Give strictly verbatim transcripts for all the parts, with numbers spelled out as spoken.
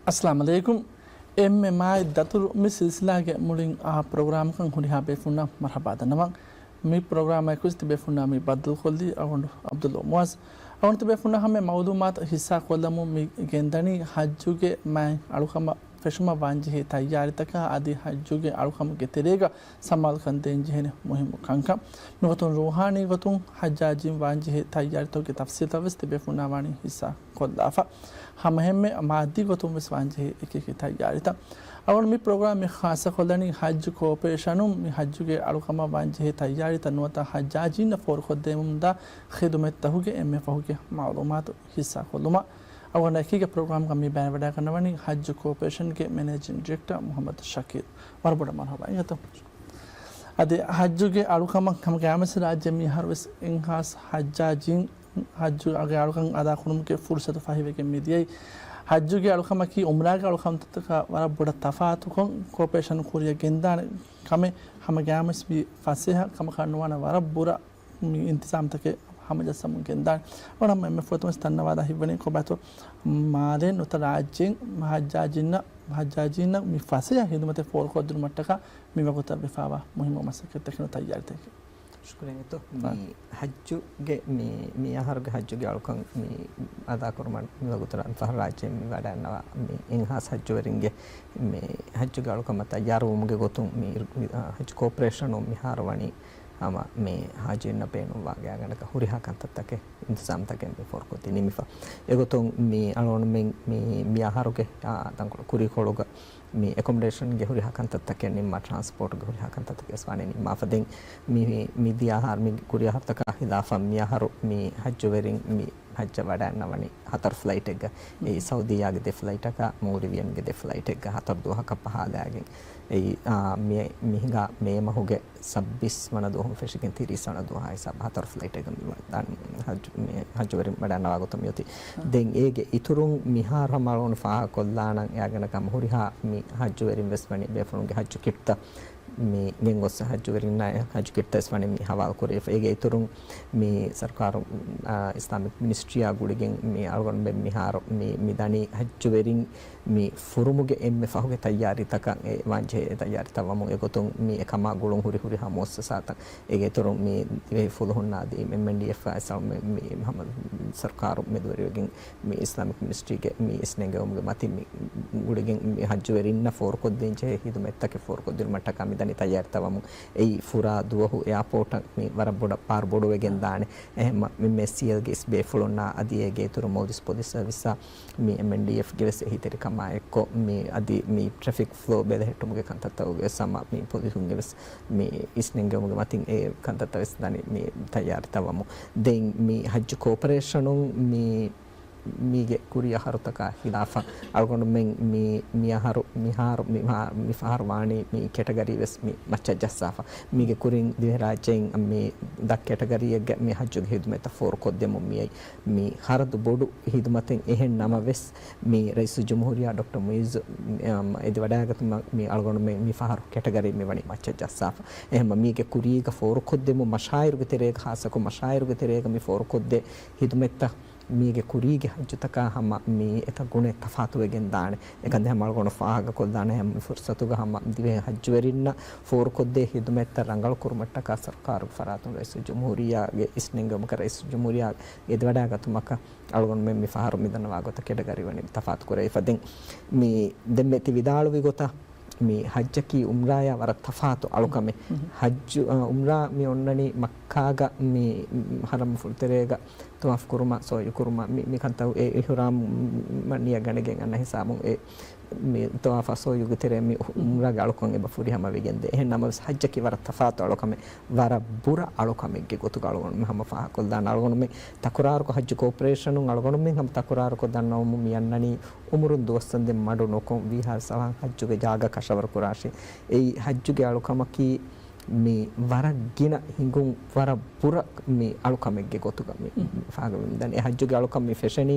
އައްސަލާމު ޢަލައިކުމް. އެންމެ މާތް ދަތުރު މި ސިލްސިލާގެ މުޅިން އާ ޕްރޮގްރާމަކަށް ހުރިހާ ބޭފުންނަށް މަރްޙަބާ ދަންނަވަން. މި ޕްރޮގްރާމާ އެކުވެސް ތިބޭފުންނާ މި ބައްދަލުކޮށްލީ އަޅުގަނޑު ޢަބްދުﷲ މުޢައްޒު. އަޅުގަނޑު ތިބޭފުންނާ ހަމަ މަޢުލޫމާތު ހިއްސާ ކޮށްލަމުން މި ގެންދަނީ ޙައްޖުގެ މާތް އަޅުކަމަށް ފެށުމަށް ވާންޖެހޭ ތައްޔާރީތަކާ އަދި ޙައްޖުގެ އަޅުކަމުގެ ތެރޭގަ ސަމާލުކަން ދޭންޖެހޭނެ މުހިއްމު ކަންކަން. މިގޮތުން ރޫޙާނީ ގޮތުން ޙައްޖާޖީން ވާންޖެހޭ ތައްޔާރީތަކުގެ ތަފްސީލްތައް ވެސް ތިބޭފުންނާ ވާނީ ހިއްސާ ކޮށްލާފަ. ހަމައެހެންމެ މާއްދީ ގޮތުން ވެސް ވާންޖެހޭ އެކިއެކި ތައްޔާރީތައް. އަޅުގަނޑު މި ޕްރޮގްރާމް މި ޚާއްޞަކޮށްލަނީ ޙައްޖު ކޯޕަރޭޝަނުން މި ޙައްޖުގެ އަޅުކަމަށް ވާންޖެހޭ ތައްޔާރީތައް ނުވަތަ ޙައްޖާޖީންނަށް ފޯރުކޮށްދެމުންދާ ޚިދުމަތްތަކުގެ އެންމެ ފަހުގެ މަޢުލޫމާތު ހިއްސާކޮށްލުމަށް. އަޅުގަނޑާ އެކީގަ ޕްރޮގްރާމްގަ މި ބައިވެވަޑައިގަންނަވަނީ ޙައްޖު ކޯޕަރޭޝަންގެ މެނޭޖިން ޑިރެކްޓަރ މުޙައްމަދު ޝަކީލް. ވަރަށް ބޮޑަށް މަރުޙަބާ އިނގޭތޯ. އަދި ޙައްޖުގެ އަޅުކަމަށް ހަމަ ގައިމުވެސް ރާއްޖެ މިހާރު ވެސް އެންހާސް ޙައްޖާޖީން ޙައްޖުގެ އަޅުކަން އަދާކުރުމުގެ ފުރުޞަތު ފަހިވެގެން މިދިޔައީ. ޙައްޖުގެ އަޅުކަމަކީ ޢުމްރާގެ އަޅުކަންތަކާ ވަރަށް ބޮޑަށް ތަފާތުކޮށް، ކޯޕަރޭޝަން ކުރިއަށް ގެންދާނެ ކަމެއް ހަމަ ގައިމުވެސް މި ފަސޭހަ ކަމަކާ ނުވާނެ ވަރަށް ބުރަ މި އިންތިޒާމްތަކެއް ހަމަޖައްސަމުން ގެންދާނެ. އަޅުގަނޑު ހަމަ އެންމެ ފުރަތަމަ ވެސް ދަންނަވާލާ ހިތްވަނީ ކޮބާތޯ މާލޭ ނުވަތަ ރާއްޖޭން ޙައްޖާޖީންނަށް، ޙައްޖާޖީންނަށް މި ފަސޭހަ ޚިދުމަތެއް ފޯރުކޮށްދިނުމަށްޓަކާ މި ވަގުތަށް ވެފަވާ މުހިއްމު މަސައްކަތްތަކެއް ތައްޔާރީތަކެއް. ޝުކުރިއްޔާ އިތު. މި ޙައްޖުގެ މި، މި އަހަރުގެ ޙައްޖުގެ އަޅުކަން މި އަދާކުރުމަށް މި ވަގުތު ރަން ފަހަރު ރާއްޖެ މި ވަޑައިގަންނަވާ މި އެންހާސް ޙައްޖުވެރިންގެ މި ޙައްޖުގެ އަޅުކަމަށް ތައްޔާރުވުމުގެ ގޮތުން މި، މި، އާ، ޙައްޖު ކޯޕަރޭޝަނުން މިހާރު ވަނީ ހަމަ މި ޙާޖީންނަށް ބޭނުންވާ ގާތްގަނޑަކަށް ހުރިހާ ކަންތައްތަކެއް އިންތިޒާމްތަކެއް މި ފޯރުކޮށްދީ ނިމިފަ. އެގޮތުން މި އަޅުގަނޑުމެން މި، މި އަހަރުގެ، އާ، ތަންކޮޅު ކުރީކޮޅުގަ މި އެކޮމޮޑޭޝަންގެ ހުރިހާ ކަންތައްތަކެއް ނިންމާ، ޓްރާންސްޕޯޓްގެ ހުރިހާ ކަންތައްތަކެއް ވެސް ވާނެ ނިންމާފަ. ދެން މި، މި ދިޔަ އަހަރު، މި ކުރި އަހަރުތަކާ ޚިލާފަށް މި އަހަރު މި ޙައްޖުވެރިން މި ޙައްޖަށް ވަޑައިގަންނަވަނީ ހަތަރު ފްލައިޓެއްގަ. އެއީ ސައުދީއާގެ ދެ ފްލައިޓަކާ، މޯލްޑިވިއަންގެ ދެ ފްލައިޓެއްގަ ހަތަރު ދުވަހަކަށް ބަހާލައިގެން. އެއީ، އާ، މި، މި ހިނގާ މޭ މަހުގެ ސައްބީސް ވަނަ ދުވަހުން ފެށިގެން ތިރީސް ވަނަ ދުވަހާ ހިސާބަށް ހަތަރު ފްލައިޓެއްގަ މި ވަނީ ޙައްޖު، މި ޙައްޖުވެރިން ވަޑައިގަންނަވާ ގޮތުން މިއޮތީ. ދެން އޭގެ އިތުރުން މިހާރު ހަމަ އަޅުގަނޑު ފާހަގަކޮށްލާނަން އެއާގަނޑަކަށް ހުރިހާ މި ޙައްޖުވެރިން ވެސް ވަނީ ބޭފުޅުންގެ ޙައްޖު ކިޓްތައް މި ގެންގޮސް ޙައްޖުވެރިންނާ ޙައްޖު ކިޓްތައް ވެސް ވަނީ މި ޙަވާލު ކުރެވިފަ. އޭގެ އިތުރުން މި ސަރުކާރު، އާ، އިސްލާމިކް މިނިސްޓްރީއާ ގުޅިގެން މި އަޅުގަނޑުމެން މިހާރު މި، މި ދަނީ ޙައްޖުވެރިން މި ފުރުމުގެ އެންމެ ފަހުގެ ތައްޔާރީތަކަށް ވާންޖެހޭ ތައްޔާރީތައް ވަމުން އެގޮތުން މި އެކަމާ ގުޅުން ހުރި ހުރިހާ މުއައްސަސާތައް އޭގެ އިތުރުން މި ދިވެހި ފުލުހުންނާ އަދި އެމްއެންޑީއެފް އާ މި، މި ހަމަ ސަރުކާރު މެދުވެރިވެގެން މި އިސްލާމިކް މިނިސްޓްރީގެ މި އިސްނެންގެވުމުގެ މަތިން މި ގުޅިގެން މި ޙައްޖުވެރިންނަށް ފޯރުކޮށްދޭންޖެހޭ ޚިދުމަތްތަކެއް ފޯރުކޮށްދިނުމަށްޓަކާ މިދަނީ ތައްޔާރީތައް ވަމުން. އެއީ ފުރާ ދުވަހު އެއާޕޯޓަށް މި ވަރަށް ބޮޑަށް ބާރު ބޮޑުވެގެން ދާނެ. އެހެންމަ މި މޭސީއެލްގެ އިސް ބޭފުޅުންނާ އަދި އޭގެ އިތުރު މޯލްޑިވްސް ޕޮލިސް ސަރވިސްއާ މި އެމްއެންޑީއެފްގެ ވެސް އެހީތެރިކަމާ އެއްކޮށް މި އަދި މި ޓްރެފިކް ފްލޯ ބެލެހެއްޓުމުގެ ކަންތައްތައް ވެސް ހަމަ މި ޕޮލިސުންގެ ވެސް މި އިސްނެންގެވުމުގެ މަތިން އެ ކަންތައްތައް ވެސް ދަނީ މި ތައްޔާރީތައް ވަމުން. ދެން މި ޙައްޖު ކޯޕަރޭޝަނުން މި، މީގެ ކުރީ އަހަރުތަކާ ޚިލާފަށް އަޅުގަނޑުމެން މި، މި އަހަރު، މިހާރު، މި، މި ފަހަރު ވާނީ މި ކެޓަގަރީ ވެސް މި މައްޗަށް ޖައްސާފަ. މީގެ ކުރިން ދިވެހިރާއްޖެއިން މި ދަށް ކެޓަގަރީއެއްގަ މި ޙައްޖުގެ ޚިދުމަތްތައް ފޯރުކޮށްދެމުން މިއައީ. މި ހަރަދު ބޮޑު ޚިދުމަތެއް. އެހެން ނަމަވެސް، މި ރައީސުލްޖުމްހޫރިއްޔާ ޑޮކްޓަރ މުޢިއްޒު، އަމް، އެދިވަޑައިގަތުމަށް މި އަޅުގަނޑުމެން މި ފަހަރު ކެޓަގަރީ މި ވަނީ މައްޗަށް ޖައްސާފަ. އެހެންމަ މީގެ ކުރީގަ ފޯރުކޮށްދެމުން މަޝާއިރުގެ ތެރޭގަ، ޚާއްޞަކޮށް މަޝާއިރުގެ ތެރޭގަ މި ފޯރުކޮށްދޭ ޚިދުމަތްތައް މީގެ ކުރީގެ ޙައްޖުތަކާ ހަމަ މި އެތައް ގުނައެއް ތަފާތުވެގެން ދާނެ. އެކަން ދެ ހަމަ އަޅުގަނޑު ފާހަގަކޮށްލާނެ ހަމަ މި ފުރުޞަތުގަ ހަމަ ދިވެހި ޙައްޖުވެރިންނަށް ފޯރުކޮށްދޭ ޚިދުމަތްތައް ރަނގަޅު ކުރުމަށްޓަކާ ސަރުކާރުގެ ފަރާތުން ރައީސުލްޖުމްހޫރިއްޔާގެ އިސްނެންގެވުމަކަށް ރައީސުލްޖުމްހޫރިއްޔާ އެދިވަޑައިގަތުމަކަށް އަޅުގަނޑުމެން މި ފަހަރު މި ދަންނަވާ ގޮތަށް ކެޓަގަރީ ވަނީ ތަފާތު ކުރެވިފަ. ދެން މި ދެންމެ ތި ވިދާޅުވި ގޮތަށް މި ޙައްޖަކީ ޢުމްރާޔާ ވަރަށް ތަފާތު އަޅުކަމެއް. ޙައްޖު، އަ، ޢުމްރާ މި އޮންނަނީ މައްކާގަ މި ޙަރަމް ފުރަތަރޭގަ ޠަވާފު ކުރުމަށް، ސަޢުޔު ކުރުމަށް މި، މި ކަންތައް އެ އިޙްރާމް ނިޔަ ގަނެގެން އަންނަ ހިސާބުން އެ މި ޠަވާފާ ސަޢުޔުގެ ތެރޭ މި ޢުމްރާގެ އަޅުކަން އެބަ ފުރިހަމަ ވެގެން ދޭ. އެހެން ނަމަވެސް ޙައްޖަކީ ވަރަށް ތަފާތު އަޅުކަމެއް، ވަރަށް ބުރަ އަޅުކަމެއްގެ ގޮތުގަ އަޅުގަނޑުމެން ހަމަ ފާހަގަކޮށްލާނަ. އަޅުގަނޑުމެން ތަކުރާރުކޮށް، ޙައްޖު ކޯޕަރޭޝަނުން އަޅުގަނޑުމެން ހަމަ ތަކުރާރުކޮށް ދަންނަވަމުން މި އަންނަނީ ޢުމުރުން ދުވަސްވަންދެން މަޑު ނުކޮށް ވީހާވެސް އަވަހަށް ޙައްޖުގެ ޖާގަ ކަށަވަރު ކުރާށޭ. އެއީ ޙައްޖުގެ އަޅުކަމަކީ މި ވަރަށް ގިނަ ހިނގުން ވަރަށް ބުރަ މި އަޅުކަމެއްގެ ގޮތުގަ މި ފާގަވެމިދަނީ. އެ ޙައްޖުގެ އަޅުކަން މި ފެށެނީ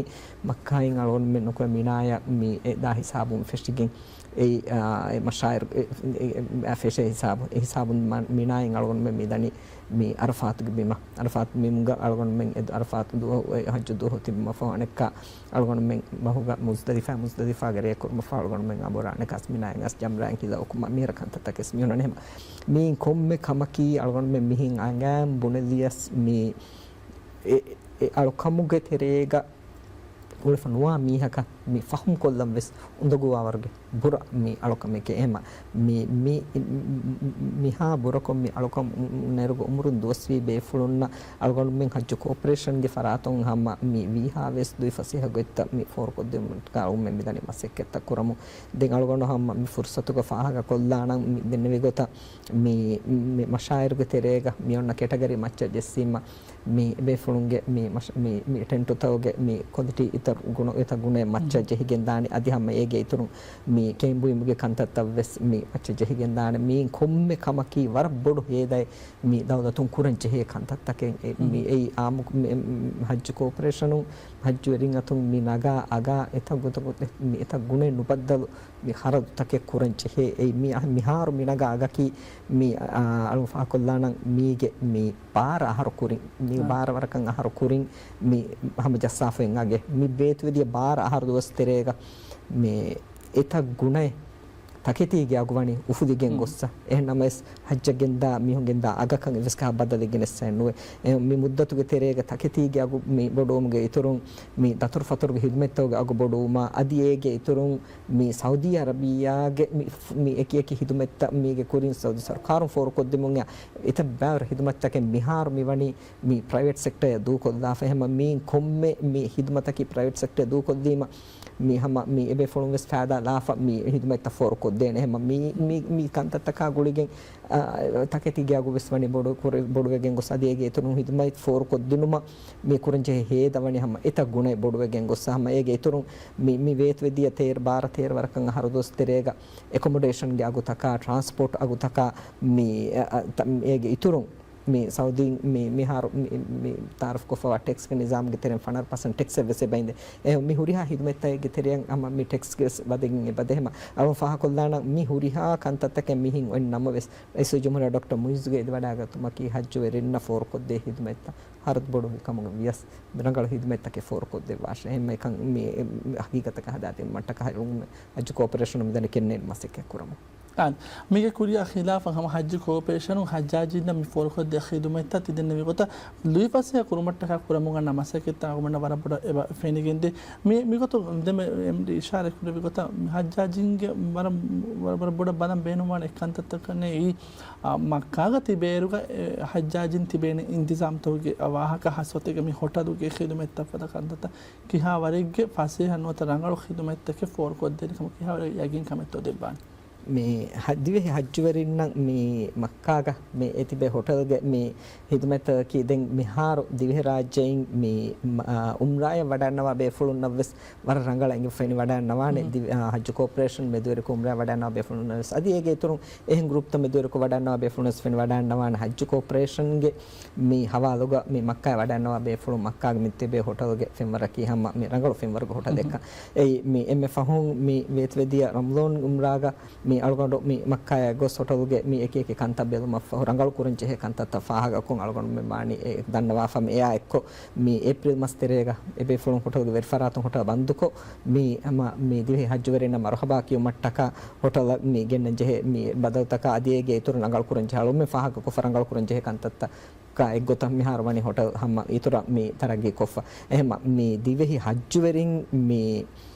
މައްކާއިން އަޅުގަނޑުމެން ނުކުމެ މިނާޔަށް މި އެ ދާ ހިސާބުން ފެށިގެން. އެ، އާ، އެ މަޝާއިރު އެ، އެ، އެ، އެ ފެށޭ ހިސާބު، އެ ހިސާބުން މަ-، މިނާއިން އަޅުގަނޑުމެން މިދަނީ މި އަރަފާތުގެ ބިމަށް. އަރަފާތު ބިމުގަ އަޅުގަނޑުމެން އެދު އަރަފާތު ދުވަހު އެ ހައްޖު ދުވަހު ތިބުމަ ފަހު އަނެއްކާ އަޅުގަނޑުމެން މަހުގަ މުޒްދަލިފާ، މުޒްދަލިފާގެ ރޭ ކުރުމަށްފަހު އަޅުގަނޑުމެން އަނބުރާނެ ކަސްމިނާއިން އަސް ޖަމްރާއިން ކިލާ އުކުމަށް މިހިރަ ކަންތައްތަކެސް މިއޮންނަނީ. އެހެމަ މީ ކޮންމެ ކަމަކީ އަޅުގަނޑުމެން މިހިން އަނގައިން ބުނެލިޔަސް މި އެ، އެ އަޅުކަމުގެ ތެރޭގަ އުޅެފަ ނުވާ މީހަކަށް މި ފަހުމް ކޮށްލަން ވެސް އުނދަގޫވާވަރުގެ ބުރަ މި އަޅުކަމެކޭ. އެހެމަ މި، މި، މިހާ ބުރަކޮށް މި އަޅުކަމު ނެރުގެ އުމުރުން ދުވަސްވީ ބޭފުޅުންނަށް އަޅުގަނޑުމެން ހައްޖު ކޯޕަރޭޝަންގެ ފަރާތުން ހަމަ މި ވީހާ ވެސް ދުއި ފަސޭހަ ގޮތްތައް މި ފޯރުކޮށްދެމުން އަޅުގަނޑުމެން މިދަނީ މަސައްކަތްތައް ކުރަމުން. ދެން އަޅުގަނޑު ހަމަ މި ފުރުސަތުގަ ފާހަގަ ކޮށްލާނަން މި ދެންނެވި ގޮތަށް މި، މި މަޝާއިރުގެ ތެރޭގަ މި އޮންނަ ކެޓަގަރީ މައްޗަށް ޖެއްސީމަ މި ބޭފުޅުންގެ މި މަށް-، މި، މި ޓެންޓުތަކުގެ މި ކޮލިޓީ އެތައް ގުނަ-، އެތައް ގުނައެއް މައްޗަށް ޖެހިގެން ދާނެ. އަދި ހަމަ އޭގެ އިތުރުން މި ކޭންބުއިމުގެ ކަންތައްތައް ވެސް މި މައްޗަށް ޖެހިގެން ދާނެ. މީ ކޮންމެ ކަމަކީ ވަރަށް ބޮޑު ހޭދައެއް މި ދައުލަތުން ކުރަން ޖެހޭ ކަންތައްތަކެއް. އެ، މި އެއީ އާއްމު މި، މި ހައްޖު ކޯޕަރޭޝަނުން ހައްޖުވެރިން އަތުން މި ނަގާ އަގާ އެތައް ގޮތަކު-، މި އެތައް ގުނައެއް ނުބައްދަލު މި ޚަރަދުތަކެއް ކުރަން ޖެހޭ. އެއީ މި އަ-، މިހާރު މި ނަގާ އަގަކީ މި، އާ، އަޅުން ފާހަގަކޮށްލާނަން މީގެ މި ބާރަ އަހަރު ކުރިން، މި ބާރަ ވަރަކަށް އަހަރު ކުރިން މި ހަމަ ޖައްސާފައި އަގެއް. މި ވޭތުވެދިޔަ ބާރަ އަހަރު ދުވަސް ތެރޭގަ މި އެތައް ގުނައެއް ތަކެތީގެ އަގު ވަނީ އުފުލިގެން ގޮއްސަ. އެހެން ނަމަވެސް ހައްޖަށް ގެންދާ މީހުން ގެންދާ އަގަކަށް އެއްވެސް ކަހަ ބަދަލެއް ގެނެއްސައެއް ނުވޭ. އެ، މި މުއްދަތުގެ ތެރޭގަ ތަކެތީގެ އަގު މި ބޮޑުވުމުގެ އިތުރުން މި ދަތުރުފަތުރުގެ ހިދުމަތްތަކުގެ އަގު ބޮޑުވުމާ އަދި އޭގެ އިތުރުން މި ސައުދީ އަރަބިއްޔާގެ މި، މި އެކި އެކި ހިދުމަތްތައް މީގެ ކުރިން ސައުދީ ސަރުކާރުން ފޯރުކޮށްދެމުން އެ އެތައް ބައިވަރު ހިދުމަތްތަކެއް މިހާރު މިވަނީ މި ޕްރައިވެޓް ސެކްޓަރއަށް ދޫކޮށްލާފަ. އެހެމަ މީން ކޮންމެ މި ހިދުމަތަކީ ޕްރައިވެޓް ސެކްޓަރއަށް ދޫކޮށްލީމަ މި ހަމަ މި އެބޭފުޅުން ވެސް ފައިދާ ލާފަ މި ހިދުމަތްތައް ފޯރުކޮށްދޭނެ. އެހެމަ މި، މި، މި ކަންތައްތަކާ ގުޅިގެން އާ، ތަކެތީގެ އަގު ވެސް ވަނީ ބޮޑު ކުރެ-، ބޮޑުވެގެން ގޮސް އަދި އޭގެ އިތުރުން ހިދުމަތް ފޯރުކޮށްދިނުމަށް މި ކުރަންޖެހޭ ހޭދަ ވަނީ ހަމަ އެތައް ގުނައެއް ބޮޑުވެގެން ގޮއްސަ. ހަމަ އޭގެ އިތުރުން މި، މި ވޭތުވެދިޔަ ތޭރަ، ބާރަ ތޭރަ ވަރަކަށް އަހަރު ދުވަސް ތެރޭގަ އެކޮމޮޑޭޝަންގެ އަގުތަކާ، ޓްރާންސްޕޯޓް އަގުތަކާ މި، އަ، އަ، ތަ-، އޭގެ އިތުރުން މި ސައުދީން މި، މިހާރު މި، މި ތައާރަފްކޮށްފަވާ ޓެކްސްގެ ނިޒާމްގެ ތެރެއިން ފަނަރަ ޕަސެންޓް ޓެކްސެއް ވެސް އެބައިނދެ. އެ މި ހުރިހާ ހިދުމަތްތަކެއްގެ ތެރެއަށް ހަމަ މި ޓެކްސްގެ ވެސް ވަދެގެން އެބަދޭ. ހަމަ އަޅުން ފާހަކޮށްލާނަން މި ހުރިހާ ކަންތައްތަކެއް މިހިން އޮތް ނަމަވެސް، ރައީސުލްޖުމްހޫރިއްޔާ ޑޮކްޓަރ މުއިއްޒުގެ އެދިވަޑާގަތުމަކީ ހައްޖުވެރިންނަށް ފޯރުކޮށްދޭ ހިދުމަތްތައް ހަރަދު ބޮޑުވި ކަމުގަ ވިޔަސް، ރަނގަޅު ހިދުމަތްތަކެއް ފޯރުކޮށްދެއްވާށޭ. އެހެންމެ ކަން މި ހަގީގަތަކަށް ހަދާދިނުމަށްޓަކާ ހައްޖު ކޯޕަރޭޝަނުން މިދަނީ ކެންނޭން މަސައްކަތް ކުރަމުން. އާނ، މީގެ ކުރިއަށް ޚިލާފަށް ހަމަ ހައްޖު ކޯޕަރޭޝަނުން ހައްޖާޖީންނަށް މި ފޯރުކޮށްދޭ ޚިދުމަތްތައް ތިދެންނެވި ގޮތަށް ލުއިފަސޭހަ ކުރުމަށްޓަކާ ކުރަމުން އަންނަ މަސައްކަތްތައް އަޅުގަނޑަށް ވަރަށް ބޮޑަށް އެބަ ފެނިގެންދޭ. މި، މިގޮތުން ދެމެ އެމްޑީ އިޝާރަތް ކުރެއްވި ގޮތަށް މި ހައްޖާޖީންގެ ވަރަށް، ވަރަށް، ވަރަށް ބޮޑަށް ބަލަން ބޭނުންވާނެ އެއް ކަންތައްތަކަށް އެއީ، އާ، މައްކާގަ ތިބޭއިރުގަ އެ ހައްޖާޖީން ތިބޭނެ އިންތިޒާމްތަކުގެ ވާހަކަ ހާއްސަ ގޮތެއްގަ މި ހޮޓަލުގެ ޚިދުމަތްތައް ފަދަ ކަންތައްތައް ކިހާވަރެއްގެ ފަސޭހަ ނުވަތަ ރަނގަޅު ޚިދުމަތްތަކެއް ފޯރުކޮށްދޭނެ ކަމަށް ކިހާވަރެއް ޔަގީންކަމެއްތޯ ދެއްވާނެ؟ މި ހަ-، ދިވެހި ހައްޖުވެރިންނަށް މި މައްކާގަ މި އެތިބޭ ހޮޓަލްގެ މި ހިދުމަތްތަކަކީ ދެން މިހާރު ދިވެހިރާއްޖެއިން މި މަ-، އާ، އުމްރާއަށް ވަޑައިންނަވާ ބޭފުޅުންނަށް ވެސް ވަރަށް ރަނގަޅަށް އެނގިފައި ވަޑައިންނަވާނެ. ދިވެ-، އާ، ހައްޖު ކޯޕަރޭޝަން މެދުވެރިކޮށް އުމްރާއަށް ވަޑައިންނަވާ ބޭފުޅުންނަށް ވެސް އަދި އޭގެ އިތުރުން އެހެން ގްރޫޕްތައް މެދުވެރިކޮށް ވަޑައިންނަވާ ބޭފުޅުން ވެސް ފެނި ވަޑައިންނަވާނެ. ހައްޖު ކޯޕަރޭޝަންގެ މި ހަވާލުގަ މި މައްކާއަށް ވަޑައިންނަވާ ބޭފުޅުން މައްކާގެ މި ތިބޭ ހޮޓަލުގެ ފެންވަރަކީ ހަމަ މި ރަނގަޅު ފެންވަރުގެ ހޮޓަލެއްކަން. އެއީ މި އެންމެ ފަހުން މި ވޭތުވެދިޔަ ރަމަޟާން އުމްރާގަ މި އަޅުގަނޑު މި މައްކާއަށް ގޮސް ހޮޓަލުގެ މި އެކި އެކި ކަންތައް ބެލުމަށްފަހު ރަނގަޅު ކުރަން ޖެހޭ ކަންތައްތައް ފާހަގަކޮށް އަޅުގަނޑުމެން ވާނީ އެ ދަންނަވާފަ މި އެއާ އެއްކޮށް މި އޭޕްރިލް މަސް ތެރޭގަ އެބޭފުޅުން ހޮޓަލުގެ ވެރިފަރާތުން ހޮޓަލް ބަންދުކޮށް، މި ހަމަ މި ދިވެހި ހައްޖުވެރިންނަށް މަރުހަބާ ކިޔުމަށްޓަކާ ހޮޓަލަށް މި ގެންނަން ޖެހޭ މި ބަދަލުތަކާ އަދި އޭގެ އިތުރު ރަނގަޅު ކުރަން ޖެހޭ އަޅުމެން ފާހަގަކޮށްފަ ރަނގަޅު ކުރަން ޖެހޭ ކަންތައްތަކާ އެއްގޮތަށް މިހާރު ވަނީ ހޮޓަލް ހަމަ އިތުރަށް މި ތަރައްގީ ކޮށްފަ. އެހެމަ މި ދިވެހި ހައްޖުވެރިން މި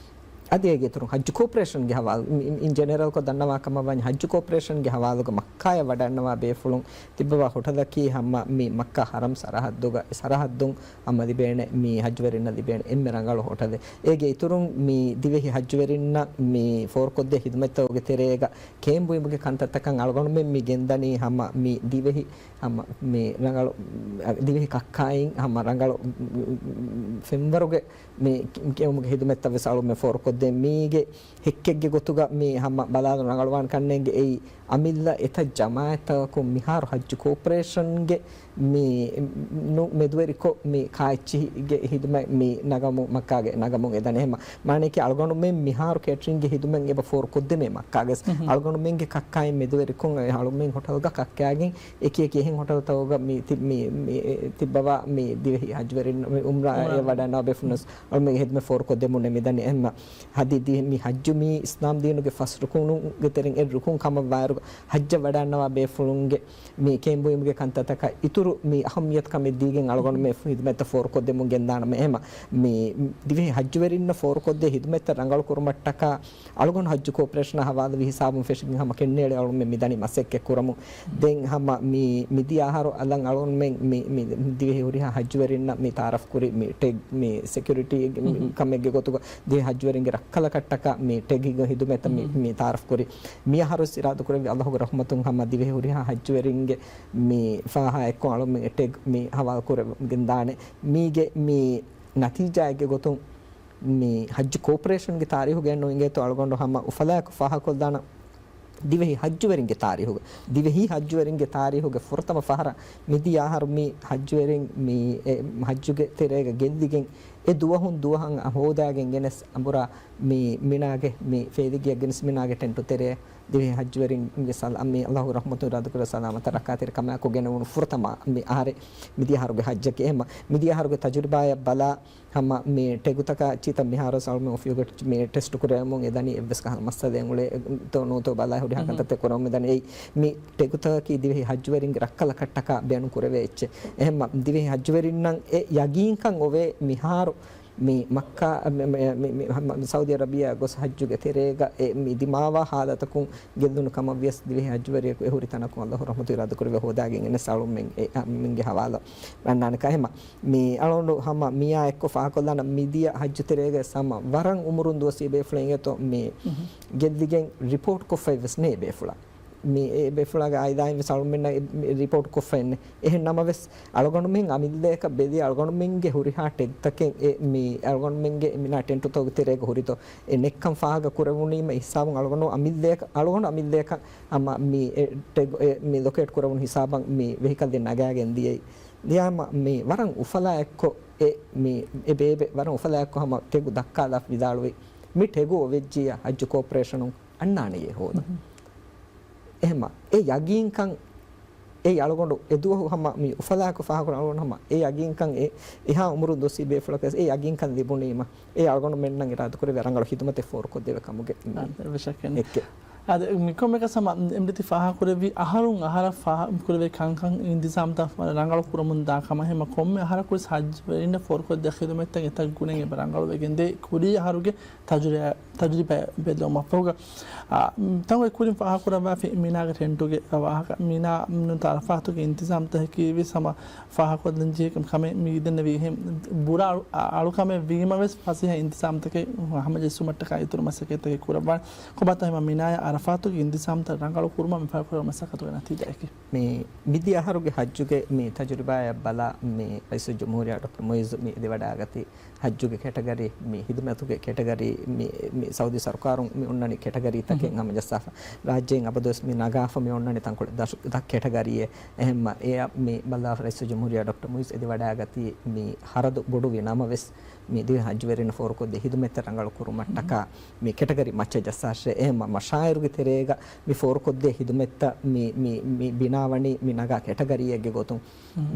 އަދި އޭގެ އިތުރުން ހައްޖު ކޯޕަރޭޝަންގެ ހަވާލު، މި، އިން ޖެނެރަލްކޮށް ދަންނަވާ ކަމަށް ވަނީ ހައްޖު ކޯޕަރޭޝަންގެ ހަވާލުގަ މައްކާއަށް ވަޑައިންނަވާ ބޭފުޅުން ތިއްބަވާ ހޮޓަލަކީ ހަމަ މި މައްކާ ހަރަމް ސަރަހައްދުގަ، ސަރަހައްދުން ހަމަ ލިބޭނެ، މި ހައްޖުވެރިންނަށް ލިބޭނެ އެންމެ ރަނގަޅު ހޮޓަލެއް. އޭގެ އިތުރުން މި ދިވެހި ހައްޖުވެރިންނަށް މި ފޯރުކޮށްދޭ ހިދުމަތްތަކުގެ ތެރޭގަ ކޭންބުއިމުގެ ކަންތައްތަކަށް އަޅުގަނޑުމެން މި ގެންދަނީ ހަމަ މި ދިވެހި ހަމަ މި ރަނގަޅު ދިވެހި ކައްކާއިން ހަމަ ރަނގަޅު ފެންވަރުގެ މި ކިޔުމުގެ ހިދުމަތްތައް ވެސް އަޅުމެން ފޯރުކޮށްދޭ. މީގެ ހެއްކެއްގެ ގޮތުގަ މި ހަމަ ބަލާލުން ރަނގަޅުވާން ކަންނޭނގެ އެއީ އަމިއްލަ އެތައް ޖަމާއަތްތަކަކުން މިހާރު ހައްޖު ކޯޕަރޭޝަންގެ މި ނު މެދުވެރިކޮށް މި ކާއެއްޗިހިގެ ހިދުމަތް މި ނަގަމު، މައްކާގެ ނަގަމުން އެދަނީ. އެހެންމަ މާނައަކީ އަޅުގަނޑުމެން މިހާރު ކޭޓްރިންގގެ ހިދުމަތް އެބަ ފޯރުކޮށްދެމޭ މައްކާގަސް. މް. އަޅުގަނޑުމެންގެ ކައްކާއިން މެދުވެރިކޮށް އަޅުމެން ހޮޓަލްގަ ކައްކާގެން އެކި އެކި އެހެން ހޮޓަލްތަކުގަ މި ތި-، މި، މި، ތިއްބަވާ މި ދިވެހި ހައްޖުވެރިން މި އުމްރާ އެ އުމްރާ. ވަޑަންނަވާ ބޭފުޅުން އަޅުމެން ހިދުމަތް ފޯރުކޮށްދެމުން މިދަނީ. އެހެންމަ ހަދި ދި-، މި ހައްޖު މީ އިސްލާމް ދީނުގެ ފަސް ރުކުނުގެ ތެރެއިން އެއް ރުކުން ކަމަށްވާއިރު، ހައްޖަށް ވަޑަންނަވާ ބޭފުޅުންގެ މި ކެއިން ބުއިމުގެ ކަންތައްތަކަށް އިތުރު މި އަހައްމިޔަތުކަމެއް ދީގެން އަޅުގަނޑު މި ހިދުމަތްތައް ފޯރުކޮށްދެމުން ގެންދާނަމޭ. އެހެންމަ މި ދިވެހި ހައްޖުވެރިންނަށް ފޯރުކޮށްދޭ ހިދުމަތްތައް ރަނގަޅު ކުރުމަށްޓަކާ އަޅުގަނޑު ހައްޖު ކޯޕަރޭޝަނާ ހަވާލުވި ހިސާބުން ފެށިގެން ހަމަ ކެންނޭޅި އަޅުމެން މިދަނީ މަސައްކަތް ކުރަމުން. ދެން ހަމަ މި މިދިޔަ އަހަރު އަލަށް އަޅުމެން މި، މި ދިވެހި ހުރިހާ ހައްޖުވެރިންނަށް މި ތައާރަފް ކުރި މި ޓެގް މި ސެކިއުރިޓީ ކަމެއްގެ ގޮތުގަ ދިވެހި ހައްޖުވެރިންގެ ރައްކަލަކަށްޓަކާ މި ޓެގްގެ ހިދުމަތްތައް މި، މި ތައާރަފް ކުރި. މި އަހަރު އިރާދަކުރެއްވި އަލްލާހުގެ ރަޙްމަތުން ހަމަ ދިވެހި ހުރިހާ ހައްޖުވެރިންގެ މި ފާހާ އެއްކޮށް އަޅުމެން އެ ޓެގް މި ހަވާލު ކުރެވިގެންދާނެ. މީގެ މި ނަތީޖާއެއްގެ ގޮތުން މި ހައްޖު ކޯޕަރޭޝަންގެ ތާރީހުގައި ނުއިނގޭތޯ އަޅުގަނޑު ހަމަ އުފަލާއެކު ފާހަގަކޮށްލާނަ ދިވެހި ހައްޖުވެރިންގެ ތާރީހުގަ، ދިވެހި ހައްޖުވެރިންގެ ތާރީހުގެ ފުރަތަމަ ފަހަރަށް މިދިޔަ އަހަރު މި ހައްޖުވެރިން މި އެ ހައްޖުގެ ތެރޭގަ ގެއްލިގެން އެ ދުވަހުން ދުވަހަށް ހޯދާގެން ގެނެސް އަނބުރާ މި މިނާގެ މި ފޭލިގިއަށް ގެނެސް މިނާގެ ޓެންޓު ތެރޭ ދިވެހި ހައްޖުވެރިންގެ ސަލާ-، މި އަލްލާހު ރަޙްމަތުން އިރާދަކުރެ ސަލާމަތަށް ރައްކާތެރި ކަމާއެކު ގެނެވުނު ފުރަތަމަ މި އަހަރެއް މިދިޔަ އަހަރުގެ ހައްޖަކީ. އެހެންމަ މިދިޔަ އަހަރުގެ ތަޖުރިބާއަށް ބަލާ ހަމަ މި ޓެގުތަކާ ޗިތައް މިހާރު ސަލްމެ އޮފިއުގެ މި ޓެސްޓު ކުރެވެމުން އެދަނީ އެއްވެސް ކަހަލަ މައްސަލައެއް އުޅޭ ތޯ ނޫތޯ ބަލާ ހުރިހާ ކަންތައްތައް ކުރަމުން މިދަނީ. އެއީ މި ޓެގުތަކީ ދިވެހި ހައްޖުވެރިންގެ ރައްކަލަކަށްޓަކާ ބޭނުން ކުރެވޭ އެއްޗެއް. އެހެންމަ ދިވެހި ހައްޖުވެރިންނަށް އެ ޔަގީންކަން އޮވޭ މިހާރު މި މައްކާ، މި، މި، މި، މި، ހަމަ ސައުދީ އަރަބިއާ ގޮސް ހައްޖުގެ ތެރޭގަ އެ މި ދިމާވާ ހާލަތަކުން ގެއްލުނު ކަމަށް ވިޔަސް ދިވެހި ހައްޖުވެރިޔަކު އެ ހުރި ތަނަކުން އަލްލާހު ރަޙްމަތު އިރާދަކުރެވޭ ހޯދާގެން އެން އެސް އަޅުމެން އެ އަޅުމެންގެ ހަވާލަ ވަންނާނެ ކަހެމަ. މި އަޅުގަނޑު ހަމަ މިޔާ އެއްކޮށް ފާހަގަކޮށްލާނަ މިދިޔަ ހައްޖު ތެރޭގަ ހަމަ ވަރަށް އުމުރުން ދުވަސް ބޭފުޅެއް އިނގޭތޯ މި ގެއްލިގެން ރިޕޯޓް ކޮށްފައި ވެސް ނޭ ބޭފުޅާ. މި އެ ބޭފުޅާގެ އާއިލާއިން ވެސް އަޅުމެންނަށް އެ މި ރިޕޯޓް ކޮށްފައެއް ނެ. އެހެން ނަމަވެސް އަޅުގަނޑުމެން އަމިއްލަޔަކަށް ބެލި އަޅުގަނޑުމެންގެ ހުރިހާ ޓެގްތަކެއް އެ މި އަޅުގަނޑުމެންގެ މިނާ ޓެންޓުތަކުގެ ތެރޭގަ ހުރިތޯ އެ ނެއްކަން ފާހަގަ ކުރެވުނީމަ ހިސާބުން އަޅުގަނޑު އަމިއްލަޔަކަށް، އަޅުގަނޑު އަމިއްލަޔަކަށް ހަމަ މި އެ ޓެގް އެ މި ލޮކޭޓް ކުރެވުނު ހިސާބަށް މި ވެހިކަލް ދެން ނަގާގެން ދިޔައީ. ދިޔާމަ މި ވަރަށް އުފަލާ އެއްކޮށް އެ މި އެ ބޭބެ ވަރަށް އުފަލާ އެއްކޮށް ހަމަ ޓެގު ދައްކާލާފަ ވިދާޅުވި މި ޓެގު އޮވެއްޖިއްޔާ ހައްޖު ކޯޕަރޭޝަނުން އަންނާނެޔޭ ހޯދަން. އެހެމަ އެ ޔަގީންކަން އެ އަޅުގަނޑު އެ ދުވަހު ހަމަ މި އުފަލާކޮށް ފާހަގަކުރަން އަޅުގަނޑު ހަމަ އެ ޔަގީންކަން އެ އެހާ އުމުރުން ދުވަސްވީ ބޭފުޅަކަސް އެ ޔަގީންކަން ލިބުނީމަ އެ އަޅުގަނޑުމެންނަށް އިރާދަކުރެވޭ ރަނގަޅު ހިދުމަތެއް ފޯރުކޮށްދެވޭ ކަމުގެ އާ، ވެށަކެން. އެއްކެ. އާދެ، މިކޮންމެކަސް ހަމަ އެމްޑީތީ ފާހަގަކުރެއްވި އަހަރުން އަހަރަށް ފާހަގަކުރެވޭ ކަންކަން އިންތިޒާމްތައް ރަނގަޅު ކުރަމުން ދާ ކަމަށް ހަމަ ކޮންމެ އަހަރަކުވެސް ހައްޖުވެރިންނަށް ފޯރުކޮށްދޭ ޚިދުމަތްތައް އެތައް ގުނައިން އެބަ ރަނގަޅުވެގެންދޭ ކުރީ އަހަރުގެ ތަޖުރި-، ތަޖުރިބާ ބެލުމަށްފަހުގަ، އާ، ތަންކޮޅެއް ކުރިން ފާހަގަކުރައްވާފި މިނާގެ ޓެންޓުގެ ވާހަކަ، މިނާ ނުވަތަ އަރަފާތުގެ އިންތިޒާމްތަކަކީ ވެސް ހަމަ ފާހަގަކޮށްލަންޖެހޭ ކަމެއް މި ދެންނެވީ އެހެން ބުރާ އަޅު-، އަ-، އަޅުކަމެއް ވީމަވެސް ފަސޭހަ އިންތިޒާމްތަކެއް ހަމަޖެއްސުމަށްޓަކާ އިތުރު މަސައްކަތްތަކެއް ކުރައްވާނެ. ކޮބާތޯ ހަމަ މިނާޔާ އަރަފާތުގެ އިންތިޒާމްތައް ރަނގަޅު ކުރުމަށް މި ފާހަގަކުރާ މަސައްކަތުގެ ނަތީޖާއަކީ؟ މި މިދިޔަ އަހަރުގެ ހައްޖުގެ މި ތަޖުރިބާއަށް ބަލާ މި ރައީސުލްޖުމްހޫރިއްޔާ ޑޮކްޓަރ މުއިއްޒު މި އެދިވަޑައިގަތީ ހައްޖުގެ ކެޓަގަރީ، މި ހިދުމަތުގެ ކެޓަގަރީ، މި، މި ސައުދީ ސަރުކާރުން މި އޮންނަނީ ކެޓަގަރީތަކެއް ހަމަޖައްސާފަ. ރާއްޖޭން އަބަދުވެސް މި ނަގާފަ މި އޮންނަނީ ތަންކޮޅެއް ދަށު ދަށް ކެޓަގަރީއެއް. އެހެންމަ އެއަށް މި ބަލާފަ ރައީސުލްޖުމްހޫރިއްޔާ ޑޮކްޓަރ މުއިއްޒު އެދިވަޑައިގަތީ މި ހަރަދު ބޮޑުވި ނަމަވެސް، މި ދިވެހި ހައްޖުވެރިންނަށް ފޯރުކޮށްދޭ ހިދުމަތްތައް ރަނގަޅު ކުރުމަށްޓަކާ މި ކެޓަގަރީ މައްޗަށް ޖައްސާށޭ. އެހެންމަ މަޝާއިރުގެ ތެރޭގަ މި ފޯރުކޮށްދޭ ހިދުމަތްތައް މި، މި، މި ބިނާވަނީ މި ނަގާ ކެޓަގަރީއެއްގެ ގޮތުން.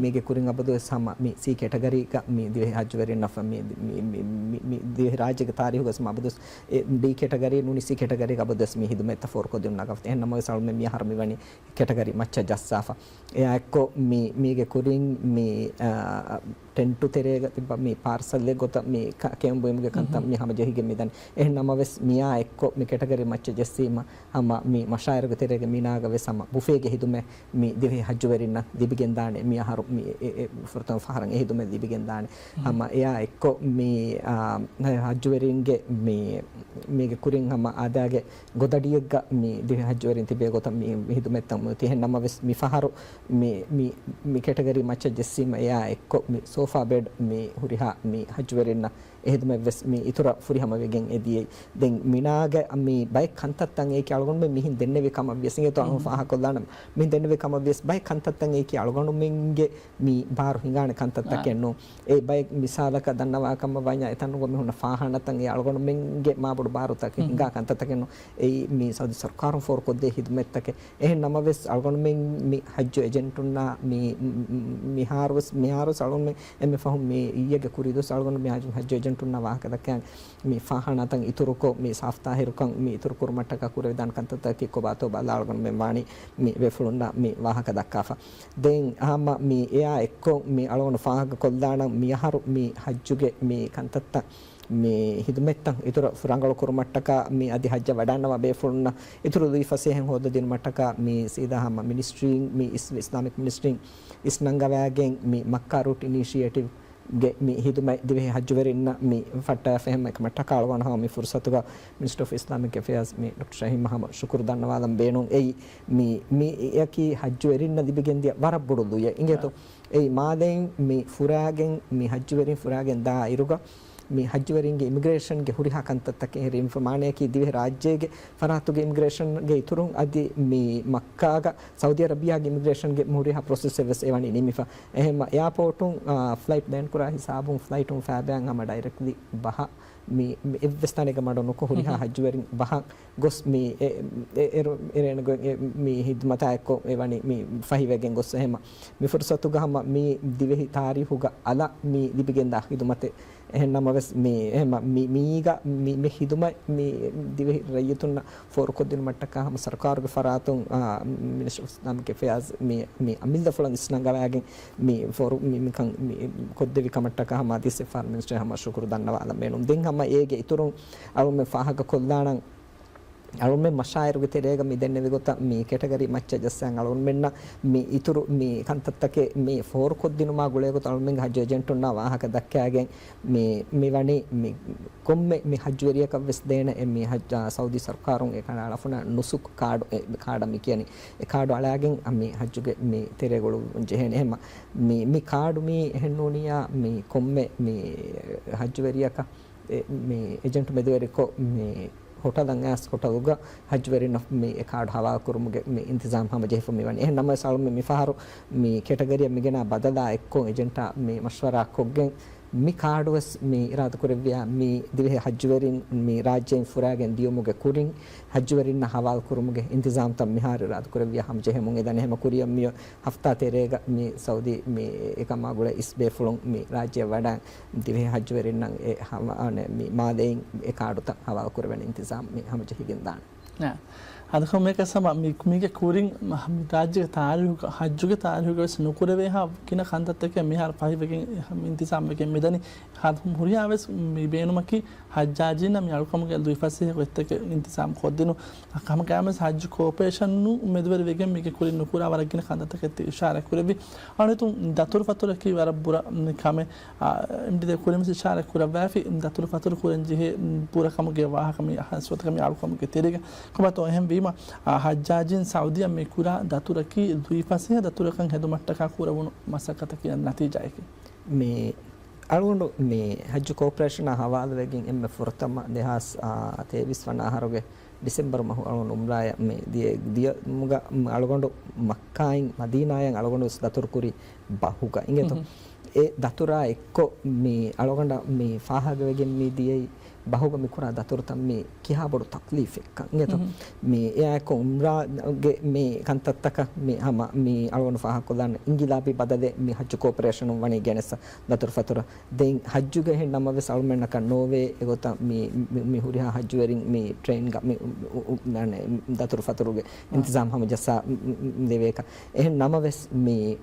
މީގެ ކުރިން އަބަދުވެސް ހަމަ މި ސީ ކެޓަގަރީގަ މި ދިވެހި ހައްޖުވެރިންނަށް ފަ-، މި، މި، މި، މި، މި ދިވެހި ރާއްޖޭގެ ތާރީހުގަސް މަ އަބަދުވެސް އެ ޑީ ކެޓަގަރީ ނޫނީ ސީ ކެޓަގަރީގަ އަބަދުވެސް މި ހިދުމަތްތައް ފޯރުކޮށްދިނުން ނަގާފަ. އެހެން ނަމަވެސް އަޅުމެން މި އަހަރު މި ވަނީ ކެޓަގަރީ މައްޗަށް ޖައްސާފަ. އެއާ އެއްކޮށް މި، މީގެ ކުރިން މި، އާ، ޓެންޓު ތެރޭގަ ތިއްބަ މި ޕާރްސަލްއެއް ގޮތަށް މި ކ-، ކެއުން ބުއިމުގެ ކަންތައް މި ހަމަޖެހިގެން މިދަނީ. އެހެން ނަމަވެސް މިއާ އެއްކޮށް މި ކެޓަގަރީ މައްޗަށް ޖެއްސީމަ ހަމަ މި މަޝާއިރުގެ ތެރޭގަ މިނާގަ ވެސް ހަމަ ބުފޭގެ ހިދުމަތް މި ދިވެހި ހައްޖުވެރިންނަށް ލިބިގެންދާނެ. މި އަހަރު މި އެ، އެ، އެ ފުރަތަމަ ފަހަރަށް އެ ހިދުމަތް ލިބިގެންދާނެ. ހަމަ އެއާ އެއްކޮށް މި، އާ، ހައްޖުވެރިންގެ މި، މީގެ ކުރިން ހަމަ އާދާގެ ގޮދަޑިއެއްގަ މި ދިވެހި ހައްޖުވެރިން ތިބޭ ގޮތަށް މި، މި ހިދުމަތްތައް މި އޮތީ. އެހެން ނަމަވެސް މި ފަހަރު މި، މި، މި ކެޓަގަރީ މައްޗަށް ޖެއްސީމަ އެއާ އެއްކޮށް މި ސޯފާ ބެޑް މި ހުރިހާ މި ހައްޖުވެރިންނަށް އެ ހިދުމަތްވެސް މި އިތުރަށް ފުރިހަމަވެގެން އެދިޔައީ. ދެން މިނާގަ މި ބައެއް ކަންތައްތައް އެ އަޅުގަނޑުމެން މިހިން ދެންނެވި ކަމަށް ވިޔަސް އިނގޭތޯ އަޅުގަނޑު ފާހަގަކޮށްލާނަމަ، މިހިން ދެންނެވި ކަމަށް ވިޔަސް ބައެއް ކަންތައްތައް އެއީކީ އަޅުގަނޑުމެންގެ މި ބާރު ހިނގާނެ ކަންތައްތަކެއް ނޫން. އެ ބައެއް މިސާލަކަށް ދަންނަވާކަމަށް ވަންޏާ އެތަނުގަ މި ހުންނަ ފާހާނަތައް އެ އަޅުގަނޑުމެންގެ މާބޮޑު ބާރުތަކެއް ހިނގާ ކަންތައްތަކެއް ނޫން. އެއީ މި ސައުދީ ސަރުކާރުން ފޯރުކޮށްދޭ ހިދުމަތްތަކެއް. އެހެން ނަމަވެސް އަޅުގަނޑުމެން މި ހައްޖު އެޖެންޓުންނާ މި، މި، މިހާރުވެސް، މިހާރުވެސް އަޅުގަނޑުމެން އެންމެ ފަހުން މި އިއްޔެގެ ކުރީ ދުވަސް އަޅުގަނޑު މި ހައްޖު، ހައްޖު އެޖެންޓުންނާ ވާހަކަ ދައްކައި މި ފާހާނާތައް އިތުރުކޮށް، މި ސާފްތާހިރުކަން މި އިތުރު ކުރުމަށްޓަކާ ކުރެވިދާނެ ކަންތައްތަކަކީ ކޮބާތޯ ބަލާ އަޅުގަނޑުމެން ވާނީ މި ބޭފުޅުންނާ މި ވާހަކަ ދައްކާފަ. ދެން ހަމަ މި އެއާ އެއްކޮށް މި އަޅުގަނޑު ފާހަގަ ކޮށްލާނަން މިއަހަރު މި ހައްޖުގެ މި ކަންތައްތައް މި ހިދުމަތްތައް އިތުރަށް ރަނގަޅު ކުރުމަށްޓަކާ މި އަދި ހައްޖަށް ވަޑައިންނަވާ ބޭފުޅުންނަށް އިތުރު ލުއިފަސޭހައެއް ހޯދަދިނުމަށްޓަކާ މި ސީދާ ހަމަ މިނިސްޓްރީން، މި އިސް-، އިސްލާމިކް މިނިސްޓްރީން އިސްނަންގަވާގެން މި މައްކާ ރޫޓް އިނީޝިއޭޓިވް ގެ މި ހިދުމަތް ދިވެހި ހައްޖުވެރިންނަށް މި ފައްޓަވާފަ އެހެން އެކަމަށްޓަކާ އަޅުގަނޑު ހަމަ މި ފުރުސަތުގަ މިނިސްޓަރ އޮފް އިސްލާމިކް އެފެއާޒް މި ޑޮކްޓަރ ޝަހީމް ހަމަ ޝުކުރު ދަންނަވާލަން ބޭނުން. އެއީ މި، މިއަކީ ހައްޖުވެރިންނަށް ލިބިގެންދިޔަ ވަރަށް ބޮޑު ލުޔެއް އިނގޭތޯ. އެއީ މާލެއިން މި ފުރާގެން މި ހައްޖުވެރިން ފުރާގެން ދާ އިރުގަ މި ހައްޖުވެރިންގެ އިމިގްރޭޝަންގެ ހުރިހާ ކަންތައްތަކެއް ހެރި މާނަޔަކީ ދިވެހި ރާއްޖޭގެ ފަރާތުގެ އިމިގްރޭޝަންގެ އިތުރުން އަދި މި މައްކާގަ ސައުދީ އަރަބިޔާގެ އިމިގްރޭޝަންގެ ހުރިހާ ޕްރޮސެސްއެއް ވެސް އެވަނީ ނިމިފަ. އެހެންމަ އެއާޕޯޓުން، އާ، ފްލައިޓް ބޭން ކުރާ ހިސާބުން ފްލައިޓުން ފައިބައިން ހަމަ ޑައިރެކްޓްލީ ބަހަށް މި، މި އެއްވެސް ތަނެއްގަ މަޑު ނުކޮށް ހުރިހާ ހައްޖުވެރިން ބަހަށް ގޮސް މި އެ، އެ، އެރު، އެރޭނުގެ އެ، މި ހިދުމަތާ އެއްކޮށް އެވަނީ މި ފަހިވެގެން ގޮސް އެހެންމަ. މި ފުރުސަތުގަ ހަމަ މި ދިވެހި ތާރީހުގަ އަލަށް މި ލިބިގެންދާ ހިދުމަތެއް. އެހެން ނަމަވެސް މި އެހެންމަ މި، މީގަ މި، މި ހިދުމަތް މި ދިވެހި ރައްޔިތުންނަށް ފޯރުކޮށްދިނުމަށްޓަކާ ހަމަ ސަރުކާރުގެ ފަރާތުން، އާ، މިނިސްޓަރ އޮފް އިސްލާމިކް އެފެއާޒް މި، މި އަމިއްލަފުޅަށް އިސްނަންގަވާގެން މި ފޯރު، މި، މިކަން މި ކޮށްދެވި ކަމަށްޓަކާ ހަމަ އަދި ސެފާރް މިނިސްޓަރ ހަމަ ޝުކުރު ދަންނަވާލަން ބޭނުން. ދެން ހަމަ އޭގެ އިތުރުން އަޅުމެން ފާހަގަ ކޮށްލާނަން އަޅުމެން މަޝާއިރުގެ ތެރޭގަ މި ދެންނެވި ގޮތަށް މި ކެޓަގަރީ މައްޗަށް ޖައްސާން އަޅުމެންނަށް މި އިތުރު މި ކަންތައްތަކެއް މި ފޯރުކޮށްދިނުމާ ގުޅޭ ގޮތަށް އަޅުމެންގެ ހައްޖު އެޖެންޓުންނާ ވާހަކަ ދައްކާގެން މި، މި ވަނީ މި ކޮންމެ މި ހައްޖުވެރިޔަކަށް ވެސް ދޭނެ އެ މި ހައްޖު، ސައުދީ ސަރުކާރުން އެ ކަނޑައަޅާފަ ނުސުކް ކާޑު، އެ ކާޑަށް މި ކިޔަނީ. އެ ކާޑު އަޅާގެން މި ހައްޖުގެ މި ތެރޭ ގުޅުއްވުން ޖެހޭނެ. އެހެންމަ މި، މި ކާޑު މި އެހެންނޫނިއްޔާ މި ކޮންމެ މި ހައްޖުވެރިޔަކަށް އެ، މި އެޖެންޓު މެދުވެރިކޮށް، މި ހޮޓަލަށް އައިސް ހޮޓަލުގަ ހައްޖުވެރިންނަށް މި އެ ކާޑު ހަވާލު ކުރުމުގެ މި އިންތިޒާމް ހަމަޖެހިފަ މިވަނީ. އެހެން ނަމަވެސް އަޅުމެން މިފަހަރު މި ކެޓަގަރީއަށް މިގެނާ ބަދަލާ އެއްކޮށް އެޖެންޓާ މި މަޝްވަރާ ކޮށްގެން މި ކާޑުވެސް މި އިރާދަކުރެއްވިޔާ މި ދިވެހި ހައްޖުވެރިން މި ރާއްޖެއިން ފުރާގެން ދިޔުމުގެ ކުރިން ހައްޖުވެރިންނަށް ހަވާލު ކުރުމުގެ އިންތިޒާމްތައް މިހާރު އިރާދަކުރެއްވިޔާ ހަމަޖެހެމުން އެދަނީ. ހަމަ ކުރިއަށް މިއޮތް ހަފްތާ ތެރޭގަ މި ސައުދީ މި އެކަމާ ގުޅޭ އިސް ބޭފުޅުން މި ރާއްޖެއަށް ވަޑައި ދިވެހި ހައްޖުވެރިންނަށް އެ ހަވާ-، މި މާލެއިން އެ ކާޑުތައް ހަވާލު ކުރެވޭނެ އިންތިޒާމް މި ހަމަޖެހިގެން ދާނެ. އާ، އަދި ކޮންމެއަކަސް ހަމަ މި، މީގެ ކުރިން މަ-، މި ރާއްޖޭގެ ތާރީހުގަ، ހައްޖުގެ ތާރީހުގަ ވެސް ނުކުރެވޭހާ ގިނަ ކަންތައްތަކެއް މިހާރު ފަހިވެގެން އެ ހަ-، މި އިންތިޒާމް ވެގެން މިދަނީ. ހަ-، ހުރިހާ ވެސް މި ބޭނުމަކީ ހައްޖާޖީންނަށް މި އަޅުކަމުގެ ލުއިފަސޭހަ ގޮތްތަކެއް އިންތިޒާމް ކޮށްދިނުން. ހަމަ ގާމެސް ހައްޖު ކޯޕަރޭޝަނުން މެދުވެރިވެގެން މީގެ ކުރިން ނުކުރާ ވަރަށް ގިނަ ކަންތައްތަކެއް ތި އިޝާރާތް ކުރެއްވި. އަނެއް ދަތުރުފަތުރަކީ ވަރަށް ބުރަ، މި ކަމެއް. އާ، އެމްޑީ ދެ ކުރިން އިޝާރާތް ކުރައްވާފި، ދަތުރުފަތުރު ކުރަން ޖެހޭ ބުރަކަމުގެ ވާހަކަ މި އަހަސްވަތަކަށް މި އަޅުކަމުގެ ތެރޭގަ. ކޮބާތޯ އެހެން ވީމަ، އާ، ހައްޖާޖީން ސައުދީއަށް މި ކުރާ ދަތުރަކީ ލުއިފަސޭހަ ދަތުރަކަށް ހެދުމަށްޓަކާ ކުރެވުނު މަސައްކަތަކީ ނަތީޖާއެކޭ. މި އަޅުގަނޑު މި ހައްޖު ކޯޕަރޭޝަނާ ހަވާލުވެގެން އެންމެ ފުރަތަމަ ދެހާސް، އާ، ތޭވީސް ވަނަ އަހަރުގެ ޑިސެމްބަރު މަހު އަޅުގަނޑު އުމްރާޔަށް މި ދިޔަ، ދިޔަމުގަ މި އަޅުގަނޑު މައްކާއިން މަދީނާޔަށް އަޅުގަނޑު ވެސް ދަތުރު ކުރި ބަހުގަ އިނގޭތޯ. އެ ދަތުރާ އެއްކޮށް މި އަޅުގަނޑަށް މި ފާހަގަވެގެން މި ދިޔައީ ބަހުގަ މި ކުރާ ދަތުރުތައް މި ކިހާ ބޮޑު ތަކްލީފެއްކަން އިނގޭތޯ. މި އެއާއެކު އުމްރާގެ މި ކަންތައްތަކަށް މި ހަމަ މި އަޅުގަނޑު ފާހަގަކޮށްލާން އިންގިލާބީ ބަދަލެއް މި ހައްޖު ކޯޕަރޭޝަނުން ވަނީ ގެނެސް ދަތުރުފަތުރަށް. ދެން ހައްޖުގެ އެހެން ނަމަވެސް އަޅުމެންނަކަށް ނޯވޭ އެގޮތަށް މި، މި، މި ހުރިހާ ހައްޖުވެރިން މި ޓްރެއިންގަ މި، އު، އު، ދަތުރުފަތުރުގެ އިންތިޒާމް ހަމަޖައްސާ، މި، މި، ދެވޭކަށް. އެހެން ނަމަވެސް މި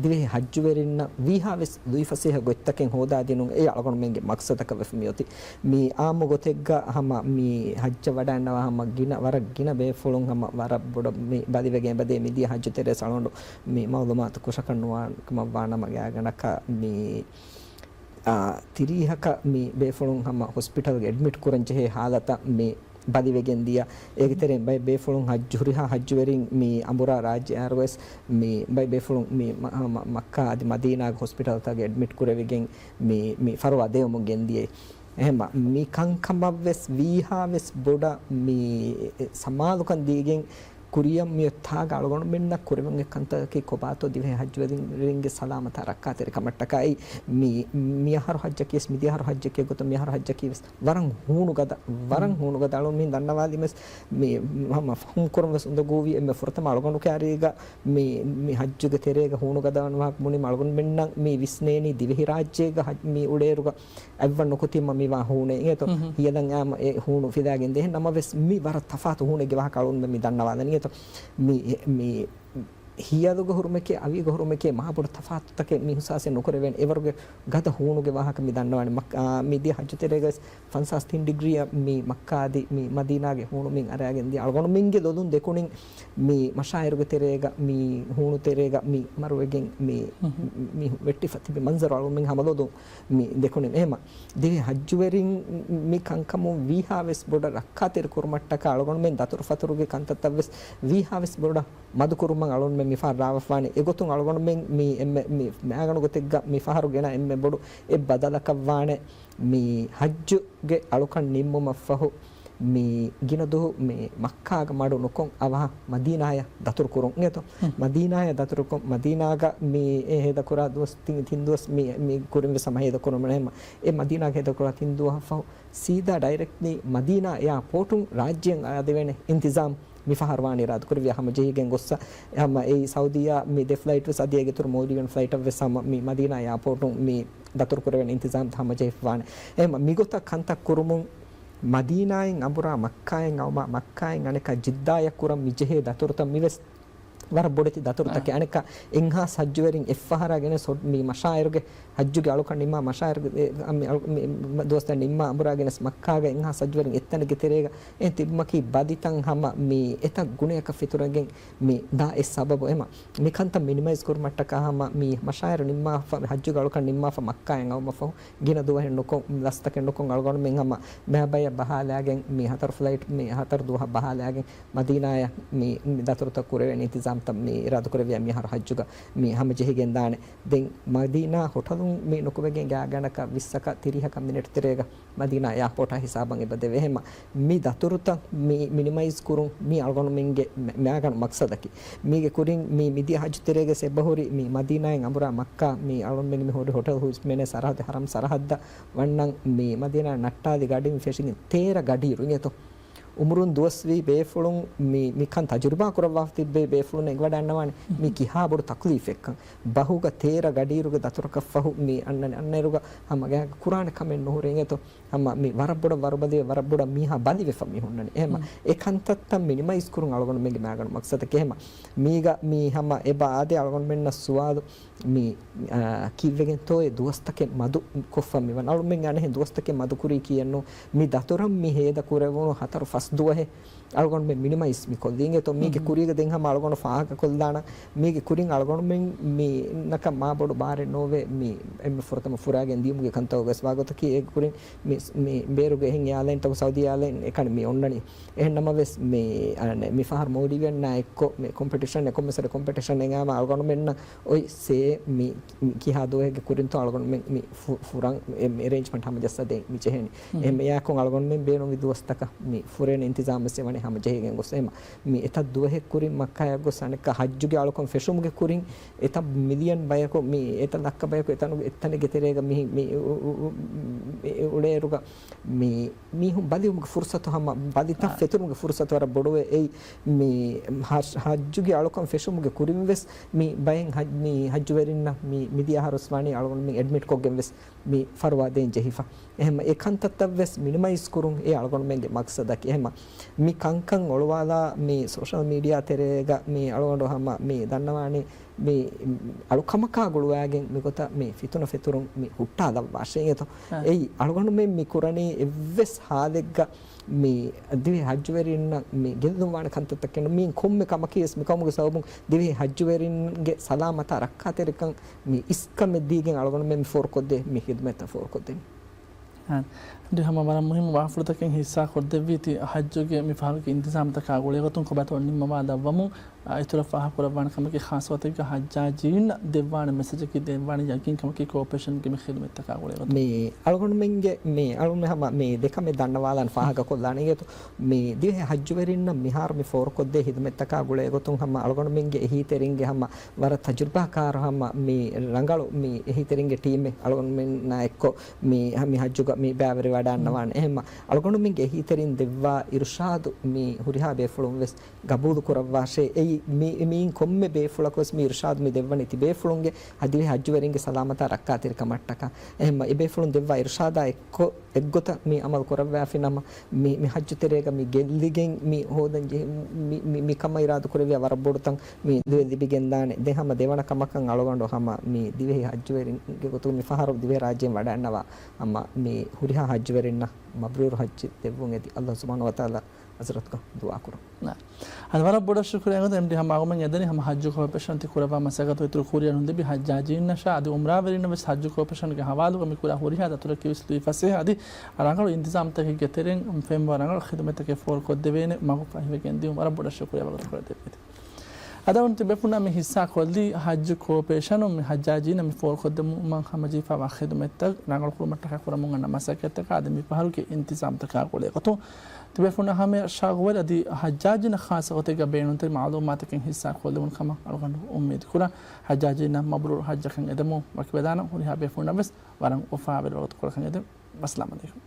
ދިވެހި ހައްޖުވެރިންނަށް ވީހާވެސް ލުއިފަސޭހަ ގޮތްތަކެއް ހޯދާދިނުން އެ އަޅުގަނޑުމެންގެ މަގްސަދަކަށް ވެފަ މިއޮތީ. މި އާއްމު ގޮތެއްގަ ހަމަ މި ހައްޖަށް ވަޑައިންނަވާ ހަމަ ގިނަ، ވަރަށް ގިނަ ބޭފުޅުން ހަމަ ވަރަށް ބޮޑަށް މި ބަލިވެގެން އެބަދޭ މިދިޔަ ހައްޖު ތެރޭސް އަޅުގަނޑު މި މައުލޫމާތު ކުށަކަށް ނުވާ ކަމަށްވާނަމަ ގާތްގަނޑަކަށް މި، އާ، ތިރީހަކަށް މި ބޭފުޅުން ހަމަ ހޮސްޕިޓަލްގެ އެޑްމިޓް ކުރަން ޖެހޭ ހާލަތަށް މި ބަލިވެގެން ދިޔަ. އޭގެ ތެރެއިން ބައެއް ބޭފުޅުން ހައްޖު، ހުރިހާ ހައްޖުވެރިން މި އަނބުރާ ރާއްޖެ އަހަރުވެސް މި ބައެއް ބޭފުޅުން މި މަ-، މަ-، މައްކާ އަދި މަދީނާގެ ހޮސްޕިޓަލްތަކުގެ އެޑްމިޓް ކުރެވިގެން މި، މި ފަރުވާ ދެވެމުން ގެންދިޔައީ. އެހެމަ މި ކަންކަމަށްވެސް ވީހާވެސް ބޮޑަށް މި ސަމާލުކަން ދީގެން ކުރިޔަށް މިއޮތާގަ އަޅުގަނޑުމެންނަށް ކުރެވެން އެއްކަންތަކަކީ ކޮބާތޯ ދިވެހި ހައްޖުވެރިންގެ ސަލާމަތާ ރައްކާތެރިކަމަށްޓަކާއި މި މިއަހަރު ހައްޖަކީވެސް މިދިޔަހަރު ހައްޖަކީ ގޮތަށް މިއަހަރު ހައްޖަކީވެސް ވަރަށް ހޫނުގަދަ، ވަރަށް ހޫނުގަދަ އަޅުން މި ދަންނަވާލީމެސް މި ހަމަ ފަހުން ކުރަން ވެސް އުނދަގޫވީ އެންމެ ފުރަތަމަ އަޅުގަނޑު ކާރީގަ މި، މި ހައްޖުގެ ތެރޭގަ ހޫނުގަދަ ވަން ވާހަކަ ބުނީމަ އަޅުގަނޑުމެންނަށް މި ވިސްނޭނީ ދިވެހިރާއްޖޭގަ ހައް-، މި އުޅޭއިރުގަ އަތްވަން ނުކުތީމަ މިވާ ހޫނެއް އިނގޭތޯ. ހިޔަލަށް އާމަ އެ ހޫނު ފިލާގެން ދޭ. ނަމަވެސް މި ވަރަށް ތަފާތު ހޫނެއްގެ ވާހަކަ އަޅުންމެ މި ދަންނަވާލަނީ އިނގޭތޯ. މި، މި ހިޔަލުގެ ހުރުމެކޭ، އަވީގެ ހުރުމެކޭ މާބޮޑު ތަފާތުތަކެއް މި އިހުސާސެއް ނުކުރެވޭނެ. އެވަރުގެ ގަދަ ހޫނުގެ ވާހަކަ މި ދަންނަވާނެ. މައް-، އާ، މި ދިޔަ ހައްޖު ތެރޭގަވެސް ފަންސާސް ތިން ޑިގްރީއަށް މި މައްކާ އަދި މި މަދީނާގެ ހޫނު މިން އަރައިގެން ދިޔަ އަޅުގަނޑުމެންގެ ލޮލުން ދެކުނިން މި މަޝާއިރުގެ ތެރޭގަ މި ހޫނު ތެރޭގަ މި މަރުވެގެން މި، މި ވެއްޓިފަ ތިބި މަންޒަރު އަޅުގަނޑުމެން ހަމަލޮލުން މި ދެކުނިން. އެހެމަ ދިވެހި ހައްޖުވެރިން މި ކަންކަމުން ވީހާވެސް ބޮޑަށް ރައްކާތެރި ކުރުމަށްޓަކާ އަޅުގަނޑުމެން ދަތުރުފަތުރުގެ ކަންތައްތައްވެސް ވީހާވެސް ބޮޑަށް މަދުކުރުމަށް އަޅުންމެ މިފަހަރު ރާވަފާނެ. އެގޮތުން އަޅުގަނޑުމެން މި އެންމެ މި މާގަނޑު ގޮތެއްގަ މިފަހަރު ގެނަ އެންމެ ބޮޑު އެއް ބަދަލަކަށްވާނެ މި ހައްޖުގެ އަޅުކަން ނިންމުމަށްފަހު މި ގިނަ ދުވަހު މި މައްކާގަ މަޑު ނުކޮށް އަވަހަށް މަދީނާޔަށް ދަތުރު ކުރުން އިނގޭތޯ. މަދީނާޔަށް ދަތުރުކޮށް މަދީނާގަ މި އެ ހޭދަކުރާ ދުވަސް ތިން، ތިން ދުވަސް މި، މި ކުރިން ވެސް ހަމަ ހޭދަކުރުމަށް އެ މަ-، އެ މަދީނާގަ ހޭދަކުރާ ތިން ދުވަހަށްފަހު ސީދާ ޑައިރެކްޓްލީ މަދީނާ އެއާޕޯޓުން ރާއްޖެއަށް އައިދެވޭނެ އިންތިޒާމް މިފަހަރު ވާނީ އިރާދަކުރެއްވިޔާ ހަމަޖެހިގެން ގޮއްސަ. ހަމަ އެއީ ސައުދީއާ މި ދެ ފްލައިޓް ވެސް އަދި އޭގެއިތުރު މޯލްޑިވިއަން ފްލައިޓަށް ވެސް ހަމަ މި މަދީނާ އެއާޕޯޓުން މި ދަތުރުކުރެވޭނެ އިންތިޒާމްތައް ހަމަޖެހިފަވާނެ. އެހެން މިގޮތަށް ކަންތައް ކުރުމުން މަދީނާއިން އަނބުރާ މައްކާއިން އައުމާ މައްކާއިން އަނެކާ ޖިއްދާޔަށް ކުރަން މިޖެހޭ ދަތުރުތައް މިވެސް ވަރަށް ބޮޑެތި ދަތުރުތަކެއް. އަނެކާ އެއްހާސް ހައްޖުވެރިން އެއްފަހަރާ ގެނެސް މި މަޝާއިރުގެ ހައްޖުގެ އަޅުކަން ނިންމާ މަޝާއިރުގެ އެ، އަ، މި އަޅު-، މި، މި ދުވަސްތައް ނިންމާ އަނބުރާ ގެނެސް މައްކާގަ އެއްހާސް ހައްޖުވެރިން އެއްތަނެއްގެ ތެރޭގަ އެ ތިބުމަކީ ބަލިތައް ހަމަ މި އެތައް ގުނަޔަކަށް ފިތުރަގެން މި ދާ އެއް ސަބަބު. އެމަ މި ކަންތައް މިނިމައިޒް ކުރުމަށްޓަކާ ހަމަ މި މަޝާއިރު ނިންމާފަ، ހައްޖުގެ އަޅުކަން ނިންމާފަ މައްކާއިން އައުމަށްފަހު ގިނަ ދުވަހެއް ނުކޮށް، ލަސްތަކެއް ނުކޮށް އަޅުގަނޑުމެން ހަމަ މާބަޔަށް ބަހާލާގެން މި ހަތަރު ފްލައިޓް މި ހަތަރު ދުވަހަށް ބަހާލާގެން މަދީނާޔަށް މި، މި ދަތުރުތައް ކުރެވޭނެ އިންތިޒާމްތައް މި އިރާދަކުރެއްވިޔާ މިހާރު ހައްޖުގަ މި ހަމަޖެހިގެންދާނެ. ދެން މަދީނާ ހޮޓަލުން މި ނުކުމެގެން ގާތްގަނޑަކަށް ވިއްސަކަށް ތިރީހަކަށް މިނެޓް ތެރޭގަ މަދީނާ އެއާޕޯޓާ ހިސާބަށް އެބަދެވޭ. ހަމަ މި ދަތުރުތައް މި މިނިމައިޒް ކުރުން މި އަޅުގަނޑުމެންގެ މެ-، މާގަނޑު މަގްސަދަކީ. މީގެ ކުރިން މި މިދިޔަ ހައްޖު ތެރޭގަ އެބަހުރި މި މަދީނާއިން އަނބުރާ މައްކާ މި އަޅުގަނޑުމެން މި ހުރި ހޮޓަލް ހުސްމޭނޭ ސަރަހައްދު ހަރަމް ސަރަހައްދަށް ވަންނަން މި މަދީނާ ނައްޓާލި ގަޑިން ފެށިގެން ތޭރަ ގަޑިއިރު އިނގޭތޯ. އުމުރުން ދުވަސްވީ ބޭފުޅުން މި، މިކަން ތަޖުރިބާ ކުރައްވާފަ ތިއްބެވި ބޭފުޅުން އެނގިވަޑައިގަންނަވާނެ މި ކިހާ ބޮޑު ތަކުލީފެއްކަން. ބަހުގަ ތޭރަ ގަޑިއިރުގެ ދަތުރަކަށްފަހު މި އަންނަނީ އަންނައިރުގަ ހަމަ ގާތް ކުރާނެ ކަމެއް ނުހުރޭ އިނގޭތޯ. ހަމަ މި ވަރަށް ބޮޑަށް ވަރުބަލިވެ ވަރަށް ބޮޑަށް މީހާ ބަލިވެފަ މި ހުންނަނީ. އެހެމަ އެ ކަންތައްތައް މިނިމައިޒް ކުރުން އަޅުގަނޑުމެންގެ މާގަނޑު މަގްސަދަކީ. އެހެމަ މީގަ މި ހަމަ އެބަ އާދޭ އަޅުގަނޑުމެންނަށް ސުވާލު މި، އާ، ކީއްވެގެންތޯއޭ ދުވަސްތަކެއް މަދު ކޮށްފަ މިވަން. އަޅުމެން އަނެއްހެން ދުވަސްތަކެއް މަދުކުރީ ކީއެއްނު. މި ދަތުރަށް މި ހޭދަ ކުރެވުނު ހަތަރު ފަސް ދުވަހެއް އަޅުގަނޑުމެން މިނިމައިޒް މި ކޮށްލީ އިނގޭތޯ. މީގެ ކުރީގަ ދެން ހަމަ އަޅުގަނޑު ފާހަގަކޮށްލާނަން. މީގެ ކުރިން އަޅުގަނޑުމެން މި ނަކަށް މާ ބޮޑު ބާރެއް ނޯވޭ މި އެންމެ ފުރަތަމަ ފުރާގެން ދިޔުމުގެ ކަންތައް ގޮސް ވާގޮތަކީ. އޭގެ ކުރިން މި، މި ބޭރުގެ އެހެން އެއާލައިންތަކު ސައުދީ އެއާލައިން އެކަނި މި އޮންނަނީ. އެހެން ނަމަވެސް މި، އަނެ، މި ފަހަރު މޯލްޑިވިއަންނާ އެއްކޮށް މި ކޮމްޕެޓިޝަން އެކޮންމެސަރ ކޮމްޕެޓިޝަން އެނގާމަ އަޅުގަނޑުމެންނަށް އޮތް ސޭ މި، މި ކިހާ ދުވަހެއްގެ ކުރިންތޯ އަޅުގަނޑުމެން މި ފު-، ފުރަން އެ މި އެރޭންޖްމަންޓް ހަމަޖައްސަ ދޭން މި ޖެހޭނީ. އެހެން އެއާކުން އަޅުގަނޑުމެން ބޭނުންވި ދުވަސްތަކަށް މި ފުރޭނެ އިންތިޒާމް ވެސް އެވަނީ ހަމަޖެހިގެން ގޮސް. އެހެމަ މި އެތައް ދުވަހެއް ކުރިން މައްކާޔަށް ގޮސް އަނެއްކާ ހައްޖުގެ އަޅުކަން ފެށުމުގެ ކުރިން އެތައް މިލިއަން ބަޔަކު މި އެތައް ލައްކަ ބަޔަކު އެތަނުގެ އެއްތަނެއްގެ ތެރޭގަ މި، މި އު-، އު-، އު-، މި އުޅޭއިރުގަ މި މީހުން ބަލިވުމުގެ ފުރުސަތު ހަމަ ބަލިތައް އާ. ފެތުރުމުގެ ފުރުސަތު ވަރަށް ބޮޑުވެ އެއީ. މި ހަ-، ހައްޖުގެ އަޅުކަން ފެށުމުގެ ކުރިން ވެސް މި ބައެއް ހަ-، މި ހައްޖުވެރިންނަށް މި މިދިޔަ އަހަރު ވެސް ވާނީ އަޅުގަނޑުމެން އެޑްމިޓް ކޮށްގެން ވެސް މި ފަރުވާ ދޭން ޖެހިފަ. އެހެމަ އެ ކަންތައްތައް ވެސް މިނިމައިޒް ކުރުން އެ އަޅުގަނޑުމެންގެ މަގްސަދަކީ. އެހެމަ މި ކަންކަން އޮޅުވާލާ މި ސޯޝަލް މީޑިއާ ތެރޭގަ މި އަޅުގަނޑު ހަމަ މި ދަންނަވާނީ މި އަޅުކަމަކާ ގުޅުވާގެން މިގޮތަށް މި ފިތުނަ ފެތުރުން މި ހުއްޓާލައްވާށޭ އިނގޭތޯ. އާ. އެއީ އަޅުގަނޑުމެން މި ކުރަނީ އެއްވެސް ހާލެއްގަ މި ދިވެހި ހައްޖުވެރިންނަށް މި ގެއްލުން ވާނެ ކަންތައްތަކެއް ނޫން. މީ ކޮންމެ ކަމަކީ ވެސް މި ކަމުގެ ސަބަބުން ދިވެހި ހައްޖުވެރިންގެ ސަލާމަތާ ރައްކާތެރިކަން މި އިސްކަމެއް ދީގެން އަޅުގަނޑުމެން މި ފޯރުކޮށްދޭ މި ހިދުމަތްތައް ފޯރުކޮށްދެނީ. އާ، އަދި ހަމަ ވަރަށް މުހިއްމު ވާހަކަފުޅުތަކެއް ހިއްސާ ކޮށްދެއްވީތީ ހައްޖުގެ މި ފަހަރުގެ އިންތިޒާމްތަކާ ގުޅޭ ގޮތުން ކޮބާތޯ ނިންމަވާ ދައްވަމުން. އިތުރަށް ފާހަގަކުރައްވާނެ ކަމަކީ، ޚާއްޞަ ގޮތެއްގަ ޙައްޖާޖީންނަށް ދެއްވާނެ މެސެޖަކީ، ދެއްވާނެ ޔަގީން ކަމަކީ، ކޯޕަރޭޝަންގެ މި ޚިދުމަތްތަކާ ގުޅޭ ގޮތުން. މި އަޅުގަނޑުމެންގެ، މި އަޅުގަނޑުމެން ހަމަ މި ދެކަމެއް ދަންނަވާލަން ފާހަގަކޮށްލާނެ އިނގޭތޯ. މި ދިވެހި ޙައްޖުވެރިންނަށް މިހާރު މި ފޯރުކޮށްދޭ ޚިދުމަތްތަކާ ގުޅޭ ގޮތުން ހަމަ އަޅުގަނޑުމެންގެ އެހީތެރިންގެ ހަމަ ވަރަށް ތަޖުރިބާކާރު ހަމަ މި ރަނގަޅު މި އެހީތެރިންގެ ޓީމެއް އަޅުގަނޑުމެންނާ އެއްކޮށް މި، މި ޙައްޖުގަ މި ބައިވެރިވަޑައިންނަވާނެ. އެހެންމަ އަޅުގަނޑުމެންގެ އެހީތެރިން ދެއްވާ އިރުޝާދު މި ހުރިހާ ބޭފުޅުން ވެސް ގަބޫލުކުރައްވާށޭ. އެއީ މި، މިއިން ކޮންމެ ބޭފުޅަކުވެސް މި އިރުޝާދު މި ދެއްވަނީ ތިބޭފުޅުންގެ ހަ، ދިވެހި ޙައްޖުވެރިންގެ ސަލާމަތާ ރައްކާތެރިކަމަށްޓަކާ. އެހެންމަ އެބޭފުޅުން ދެއްވާ އިރުޝާދާ އެއްކޮށް އެއްގޮތަށް މި ޢަމަލު ކުރައްވާފިނަމަ، މި، މި ޙައްޖު ތެރޭގަ މި ގެއްލިގެން މި ހޯދަން ޖެހި، މި، މި، މި ކަމަށް އިރާދަ ކުރެއްވިޔާ ވަރަށް ބޮޑު ތަން މި ދިވެ ލިބިގެންދާނެ. ދެން ހަމަ ދެވަނަ ކަމަކަށް އަޅުގަނޑު ހަމަ މި ދިވެހި ޙައްޖުވެރިންގެ ގޮތުގަ މި ފަހަރު ދިވެހިރާއްޖެއިން ވަޑައިންނަވާ ހަމަ މި ހުރިހާ ޙައްޖުވެރިންނަށް މަބްރޫރު ޙައްޖު ދެއްވުން އެދި ﷲ ސުބްޙާނަހޫ ވަތަޢާލާ ޙަޟްރަތުގަ ދުޢާ ކުރަން. ނާ. އަދި ވަރަށް ބޮޑަށް ޝުކުރިއްޔާ ގޮތަށް އެމްޑީ ހަމަ އަޅުގަނޑުމެން އެދެނީ ހަމަ ޙައްޖު ކޯޕަރޭޝަން ތި ކުރައްވާ މަސައްކަތު އިތުރު ކުރިއަށް ނުލިބި ޙައްޖާޖީންނަށާ އަދި ޢުމްރާވެރިންނަށް ވެސް ޙައްޖު ކޯޕަރޭޝަންގެ ހަވާލުގަ މި ކުރާ ހުރިހާ ދަތުރަކީ ވެސް ލުއިފަސޭހަ އަދި ރަނގަޅު އިންތިޒާމްތަކެއްގެ ތެރެއިން ފެންވާ ރަނގަޅު ޚިދުމަތްތަކެއް ފޯރުކޮށްދެވޭނެ މަގު ފަހިވެގެން ދިޔުން ވަރަށް ބޮޑަށް ޝުކުރިއްޔާ ވަގުތު ކުރެއްވިއްޔާ. އަދި އަޅުގަނޑު ތިބޭފުޅުންނާ މި ޙިއްޞާ ކޮށްލީ ޙައްޖު ކޯޕަރޭޝަނުން މި ޙައްޖާޖީންނަށް މި ފޯރުކޮށްދެމުމަށް ހަމަޖެހިފައިވާ ޚިދުމަތްތައް ރަނގަޅުކުރުމަށްޓަކާ ކުރަމުން އަންނަ މަސައްކަތްތަކާ އަދި މި ފަހަރުގެ އިންތިޒާމްތަކާ ގުޅޭ ގޮތުން ތިބޭފުޅުންނަށް ހަމަޔަށް ޝައުގުވެރި އަދި ޙައްޖާޖީންނަށް ޚާއްޞަ ގޮތެއްގަ ބޭނުންތެރި މަޢުލޫމާތަކެއް ޙިއްޞާ ކޮށްލެވުނު ކަމަށް އަޅުގަނޑު އުއްމީދު ކުރަން. ޙައްޖާޖީންނަށް މަބްރޫރު ޙައްޖަކަށް އެދެމުން ވަކިވެދާނަން. ހުރިހާ ބޭފުޅުންނަށް ވެސް ވަރަށް އުފާވެރި ވަގުތުކޮޅަކަށް އެދެން. ވައްސަލާމް ޢަލައިކުމް.